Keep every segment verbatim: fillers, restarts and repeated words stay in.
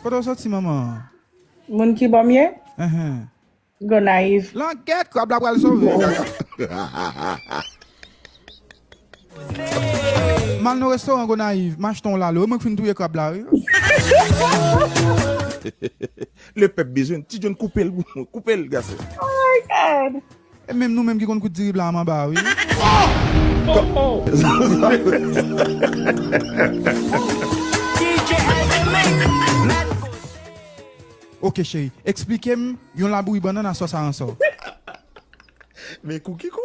Kote w soti, manman? Moun ki ban m ye? Enhen. Gonayiv. Langèt, krab la pral sove. M al nan restoran Gonayiv, m achte yon lalo. E mwen k fin touye krab la, wi. Lepèp bezwen Ti John, koupe l pou mwen. Koupe l, gason. Oh my God. E menm nou menm ki konn koud diri blan anba, wi. Ok, cheri, eksplike m yon labouyi bannann a sòs aransò. Men kou ki kou.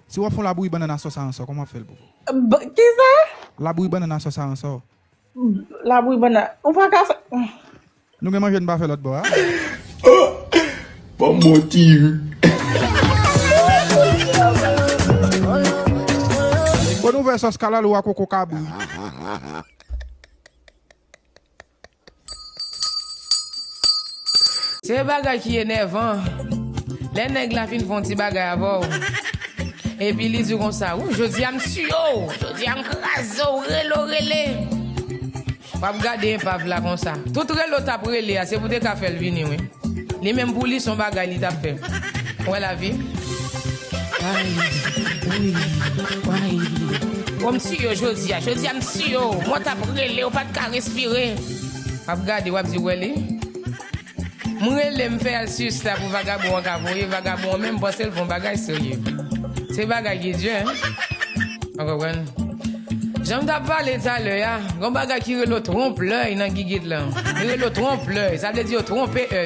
Si w ap fè yon labouyi bannann a sòs aransò, kòman w ap fè l pou ou? B-, kisa? Labouyi bannann a sòs aransò. Labouyi bannann. Ou pa ka fè. Nou gen manje n pa fè lòt bò a. Ban m bon ti ri. Bon nouvèl, sòs kalalou a koko kabri. Se bagay ki enèvan. Lè nèg la fin fè yon ti bagay avè w, epi li di w konsa, "Ou, jodi a m tiye w, jodi a m kraze w, rele w rele." W ap gade enpav la konsa. Tout rele w t ap rele a, se pou te ka fè l vini, wi. Li menm pou li, se yon bagay li t ap fè. Ou wè lavi? Ay, wi, ay. O, m tiye w jodi a, jodi a m tiye w. Mwen t ap rele, ou pa t ka respire. W ap gade, w ap di, "Ou wè li?" M rele, m fè al sis la pou vagabon an ka voye, vagabon an menm panse l fè yon bagay serye. Se bagay ki di, en. Ou konprann? Jan m t ap pale talè a, gon bagay ki rele twonp lèy nan gigit lan. Li rele twonp lèy, sa vle di yo twonpe èy.